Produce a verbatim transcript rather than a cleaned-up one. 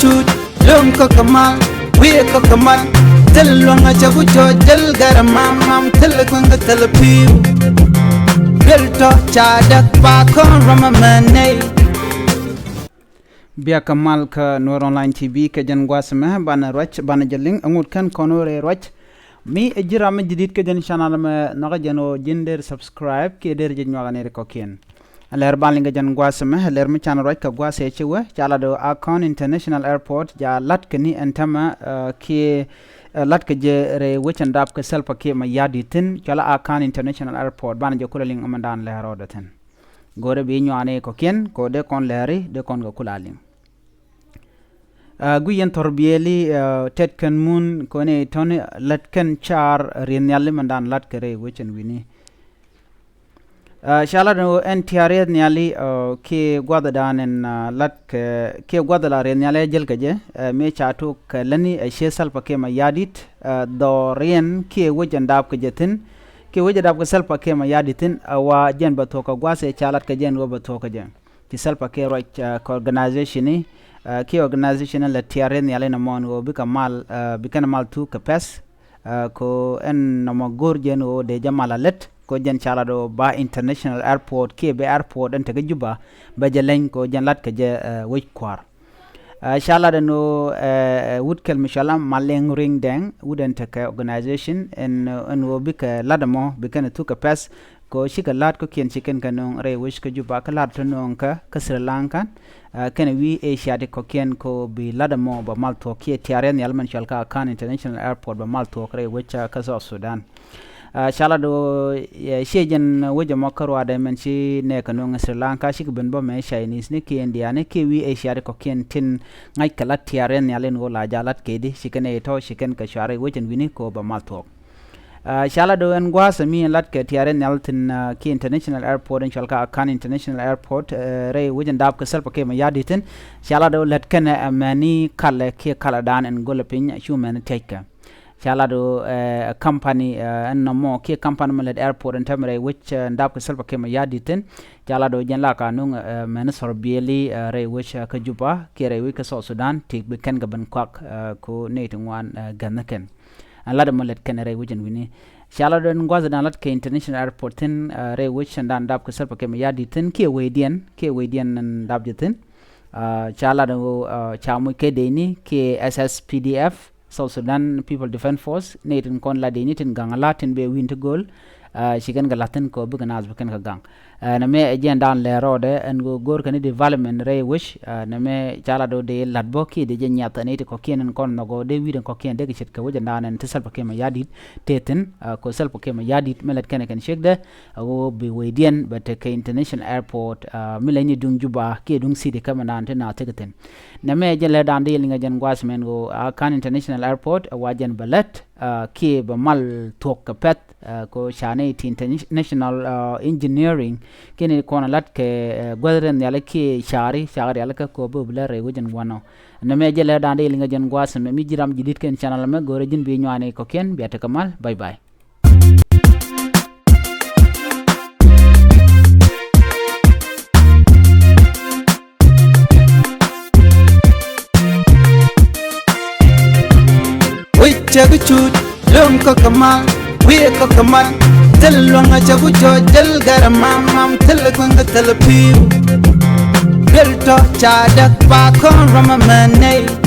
Cut, lom kä kä mal, wi̱i̱ kä kä mal. Thil luäŋ a cɛ ku cɔ jäl gɛr mam mam, thil kueŋ kä thil pi̱w. Duel tɔ ca däk ba kɔn rɔm a mɛ nɛy. Bia kä mal kä Nuer Online T V kɛ jɛn gua̱a̱th mɛ banɛ ruac banɛ jɛ liŋ aŋut kɛn kɔn wä rɛy ruac. Mi ɛ ji̱ ram mi ji̱ di̱t kä jɛn channel mɛ nhɔkä jɛn ɣöö ji̱n der subscribe kiɛ der jɛ nyuak a nɛy ti kɔ̱kiɛn. Ɛ lɛr ban liŋ kɛ jɛn gua̱a̱th mɛ, ɛ lɛr mi can ruac kɛ gua̱a̱th ɛ ci wee, ca lat ɣöö Akon International Airport, ja lat kɛ ni ɛn tämɛ, ɛ, kiɛ, ɛ, lat kɛ jɛ rɛy wec ɛn dap kɛ Salva Kiir Mayardit thi̱n, cɔala Akon International Airport, banɛ jɛ kulɛ liŋ ɛmɛndan lɛr rɔɔdɛ thi̱n. Go̱rɛ bi nyuani kɔ̱kiɛn, kɛ ɣöö dee kɔn lɛri, dee kɔn kɛ kula liŋ. Ɛ, guic yɛn thɔr bieli, ɛ, tɛt kɛn mun kɔni tɔni lät kɛn car rieth nhiali mɛn dan lat kɛ rɛy wecɛn wini. Ɛ, ca lat ɛn tiar rieth nhiali, ɛ, kiɛ guathɛ dan ɛn, ɛ, lat kɛ kiɛ guathɛ la rieth nhiali ɛ jel kɛ jɛ, ɛ, mi ca tuk kɛ lätni ɛ ciɛ Salva Kiir Mayardit, ɛ, dhɔriɛn kiɛ wec ɛn dap kɛ jɛ thi̱n, kiɛ wec ɛn dap kɛ Salva Kiir Mayardit thi̱n, ɛ, wa jɛn bɛ thuɔk kɛ guathɛ ca lat kɛ jɛ ɛn wä bɛ thuɔk kɛ jɛ. Ci Salva Kiir ruac, ɛ, kɛ organization ni, ɛ, kiɛ organization ni lɛ tiar rieth nhiali nɔmɔ ɛn ɣöö bikɛ mal, ɛ, bikɛn mal thuk kɛ pɛth, ɛ, kɛ ɣöö ɛn nɔmɔ go̱r jɛ ɛn ɣöö dee jɛ mal a lät, kɛ ɣöö jɛn ca lat ɣöö ba international airport kiɛ bɛ airport ɛn te kä Juba, bɛ jɛ leny kɛ ɣöö jɛn lat kɛ jɛ, ɛ, wec kua̱r. Ɛ, ca lat ɛn ɣöö, ɛ, ɛ, wut kɛl mi cɔala Maleng Ring Deng, wut ɛn tekɛ organization, ɛn, ɛn ɣöö bikɛ lat ɛmɔ, bikɛn thuk kɛ pɛth, kɛ ɣöö cikɛ la̱t kɔ̱kiɛn ci kɛn kɛ nööŋ rɛy wec kä Juba, kä la̱t tɔ nööŋ kä, kä Sri Lanka, ɛ, kɛnɛ wi̱i̱ Asia ti kɔ̱kiɛn kɛ ɣöö bi lat ɛmɔ bɛ mal thuɔ̱k kiɛ tiar rieth nhial mɛn cɔal kɛ Akon International Airport bɛ mal thuɔ̱k rɛy wec, ɛ, kä South Sudan. Ɛ, ca lat ɣöö, ɛ, ciɛ jɛn wec ɛmɔ kä ruaadɛ mɛn ci nɛɛkɛ nööŋ Sri Lanka, cikɛ ben bä mɛ Chinese ni kiɛ India ni kiɛ wi̱i̱ Asia ti kɔ̱kiɛn tin ŋa̱c kɛ lat tiar rieth nhial ɛn ɣöö la ja lat kɛ di, ci kɛn ɛ tɔ̱ ci kɛn kɛ cuar rɛy wec ɛn wi̱ni kɛ ɣöö bɛ mal thuɔ̱k. Ɛ, ca lat ɣöö ɛn gua̱a̱th ɛmi lat kɛ tiar rieth nhial thi̱n, ɛ, kiɛ international airport ɛn cɔal kɛ Akon International Airport, ɛ, rɛy wec ɛn dap kɛ Salva Kiir Mayardit thi̱n, ca lat ɣöö lät kɛnɛ, ɛ, mɛni kalɛ kiɛ kalɛ dan ɛn go̱lɛ piny cu mɛni tiɛckɛ. Ca lat ɣöö, ɛ, company, ɛ, ɛn nɔmɔ kiɛ company mi lät airport ɛn täämɛ rɛy wec, ɛ, ɛn dap kɛ Salva Kiir Mayardit thi̱n, ca lat ɣöö jɛn la ka nuŋ, ɛ, mɛni thɔr bieli, ɛ, rɛy wec, ɛ, kä Juba kiɛ rɛy wec kä South Sudan, ti bi kɛn kɛ ben kuak, ɛ, kɛ ɣöö nɛy ti ŋuan, ɛ, gɛ̈thnikɛn. Ɛn lat ɛmɔ lät kɛn rɛy wec ɛn wi̱ni. Ca lat ɛn gua̱th dan lat kɛ international airport thi̱n, ɛ, rɛy wec ɛn dan dap kɛ Salva Kiir Mayardit thi̱n kiɛ wecdiɛn, kiɛ wecdiɛn ɛn dap jɛ thi̱n. Ɛ, ca lat ɛn ɣöö, ɛ, ca moc kɛ dɛyni kiɛ S S P D F, South Sudan People Defense Force, nɛy tin kɔn la dɛyni tin gaŋ la tin bɛ wi̱n ti gööl, ɛ, ci kɛn kɛ la̱th thi̱n kɛ ɣöö bikɛ naath bi kɛn kɛ gaŋ. Ɛ, nɛmɛ ɛ jɛn dan lɛr rɔɔdɛ ɛn ɣöö go̱o̱r kɛn i̱ development rɛy wec, ɛ, nɛmɛ ca lat ɣöö dee la̱t bä kiɛ dee jɛ nyiath ɛn i̱ ti kɔ̱kiɛn ɛn kɔn nhɔk ɣöö dee wi̱i̱dɛn kɔ̱kiɛn dee kɛ ce̱tkɛ wec ɛn dan ɛn ti Salva Kiir Mayardit tëë thi̱n, ɛ, kɛ ɣöö Salva Kiir Mayardit mi lät kɛnɛ kɛn ciekdɛ, ɛ ɣöö bi wecdiɛn bɛ tekɛ international airport, ɛ, mi leny ni duŋ Juba kiɛ duŋ city kä mɛn dan ti naath tekɛ thi̱n. Nɛmɛ ɛ jɛn lɛr dan dee liŋ ɛ jɛn gua̱a̱th mɛn ɣöö Akon International Airport ɛ wa jɛn bɛ lät, ɛ, kiɛ bɛ mal thuɔ̱k kɛ pɛ̈th, ɛ, kɛ ɣöö ca nɛy ti international, ɛ, engineering kiɛ nɛy kɔn ɛ la̱t kɛ, ɛ, guäth rɛn nhiali kiɛ cari cak rialikä kɛ ɣöö bi bi lät rɛy wec ɛn wanɔ. Nɛmɛ jɛ lɛr dan dee liŋ ɛ jɛn gua̱a̱th ɛmɛ mi ji̱ ram ji̱ di̱t kɛn channel ɛmɛ go̱rɛ ji̱n bi nyuani kɔ̱kiɛn bia tekɛ mal. Bye bye. Wec cɛ bi cut, lom kä kä mal, wi̱i̱ kä kä mal. Thil luäŋ a cɛ ku cɔ jäl gɛr mam mam, thil kueŋ kä thil pi̱w. Duel tɔ ca däk ba kɔn rɔm a mɛ nɛy.